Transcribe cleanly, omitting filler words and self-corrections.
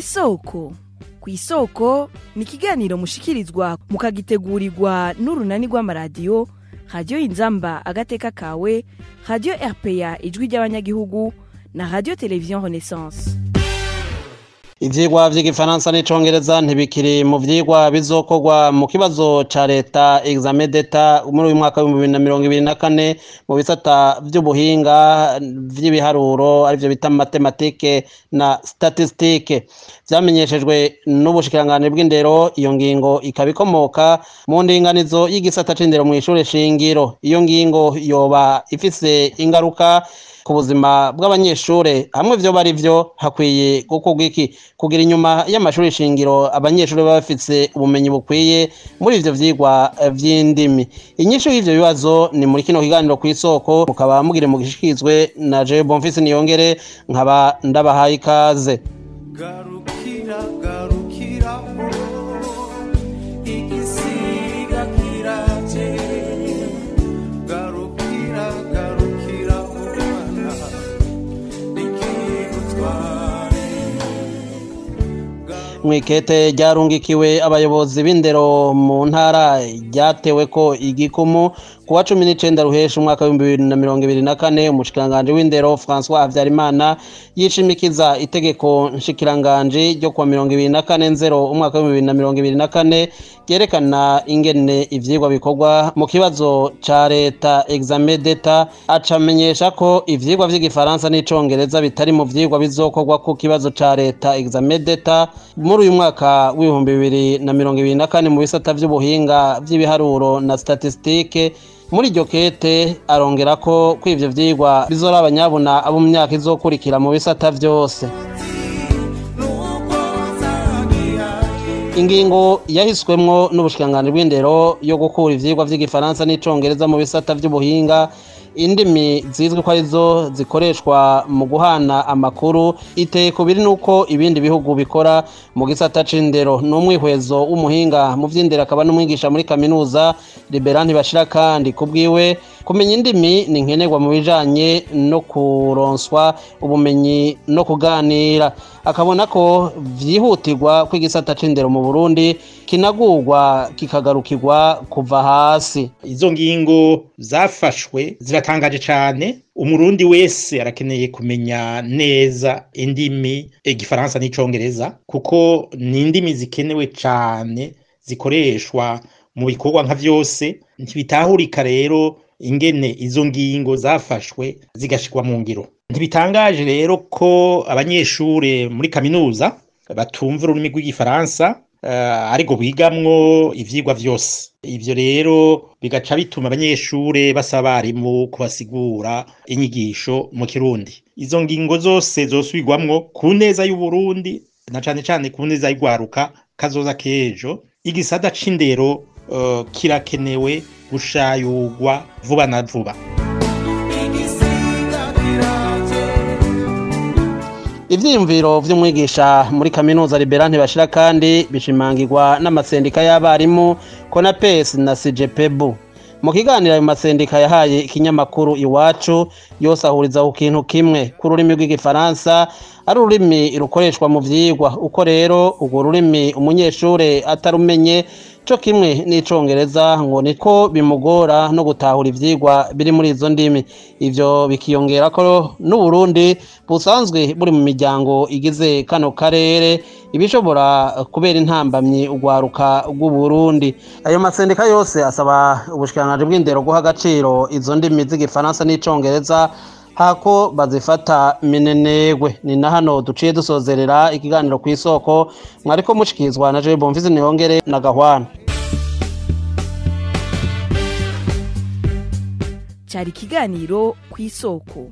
Kw'isoko. Kw'isoko ni ikiganiro mushikirizwa mukagitegurirwa n'urunani rw'amaradiyo Radiyo Inzamba Agateka Kawe, Radiyo RPA Ijwi ry'Abanyagihugu na Radiyo Televiziyo Renaissance. Ivyigwa vy'igifaransa n'icongereza ntibikiri mu vyigwa bizokorwa mu kibazo ca leta, examen d'État, muri uyu mwaka w'2024 mu bisata vy'ubuhinga vy'ibiharuro, arivyo bita mathématiques na statistique. Vyamenyeshejwe n'ubushikiranganji bw'indero. Iyo ngingo ikaba ikomoka mu ndinganizo y'igisata c'indero mw'ishure shingiro. Iyo ngingo yoba ifise ingaruka ku buzima bw'abanyeshure? Hamwe vyoba ari vyo, hakwiye gukorwa iki kugira inyuma y'amashuri shingiro abanyeshure baba bafise ubumenyi bukwiye muri ivyo vyigwa vy'indimi? Inyishu y'ivyo bibazo ni muri kino kiganiro Kw'isoko, mukaba mugire mugishikirizwe na jewe Bonfils Niyongere, nkaba ndabahaye ikaze. Garukira, garukira, igisiga kiraje. Garukira, garukira, umwana nikigutware. Mw'ikete ryarungikiwe abayobozi b'indero mu ntara, ryatewe ko igikumu ku wa 19 ruhesha umwaka w'2024, umushikiranganji w'indero François Habyarimana yishimikiza itegeko nshikiranganji ryo kuwa 24 nzero umwaka w'2024 ryerekana ingene ivyigwa bikorwa mu kibazo ca leta, examen d'État, acamenyesha ko ivyigwa vy'igifaransa n'icongereza bitari mu vyigwa bizokorwa ku kibazo ca leta, examen d'État, muri uyu mwaka w'2024 mu bisata vy'ubuhinga vy'ibiharuro na statistique. Muri iryo kete arongera ko ivyo vyigwa bizora abanyabuna abo mu myaka izokurikira mu bisata vyose. Ingingo yahiswemwo n'ubushikiranganji bw'indero yo gukura ivyigwa vy'igifaransa n'icongereza mu bisata vy'ubuhinga, indimi zizwi ko arizo zikoreshwa mu guhana amakuru, iteye kubiri nuko ibindi bihugu bikora mu gisata c'indero. Ni umwihwezo w'umuhinga mu vy'indero akaba n'umwigisha muri kaminuza Libérat Ntibashira. Kandi kubwiwe, kumenya indimi ni nkenerwa mu bijanye no kuronswa ubumenyi no kuganira. Akabona ko vyihutirwa ko igisata c'indero mu Burundi kinagurwa, kikagarukirwa kuva hasi. Izo ngingo zafashwe ziratangaje cyane. Umurundi wese arakeneye kumenya neza indimi, igifaransa n'icongereza, kuko ni indimi zikenewe cyane, zikoreshwa mu bikorwa nka vyose. Ntibitahurika rero ingene izo ngingo zafashwe zigashikwa mu ngiro. Ntibitangaje rero ko abanyeshure muri kaminuza batumva ururimi rw'igifaransa, ariko bigamwo ivyigwa vyose. Ivyo rero bigaca bituma abanyeshure basaba abarimu kubasigura inyigisho mu Kirundi. Izo ngingo zose zosubirwamwo ku neza y'Uburundi, na cane cane ku neza y'urwaruka, kazoza k'ejo. Igisata c'indero kirakenewe gushayurwa vuba na vuba. Igisiga kiraje. Ivyiyumviro vy'umwigisha muri kaminuza Libérat Ntibashira kandi bishimangirwa n'amasendika y'abarimu CONAPES na SIGEPEBU. Mu kiganiro ayo masendika yahaye ikinyamakuru Iwacu, yose ahuriza ku kintu kimwe, ku rurimi rw'igifaransa ari ururimi rukoreshwa mu vyigwa. Uko rero urwo rurimi umunyeshure atarumenye, co kimwe n'icongereza, ngo niko bimugora no gutahura ivyigwa biri muri izo ndimi. Ivyo bikiyongera ko n'Uburundi busanzwe buri mu miryango igize kano karere, ibishobora kubera intambamyi urwaruka rw'Uburundi. Ayo masendika yose asaba ubushikiranganji bw'indero guha agaciro izo ndimi z'igifaransa n'icongereza hako bazifata minenegwe. Ni na hano duciye dusozerera ikiganiro Kw'isoko, mwariko mushikirizwa na Jewe Bonfils Niyongere na Gahwana. Cyari ikiganiro Kw'isoko.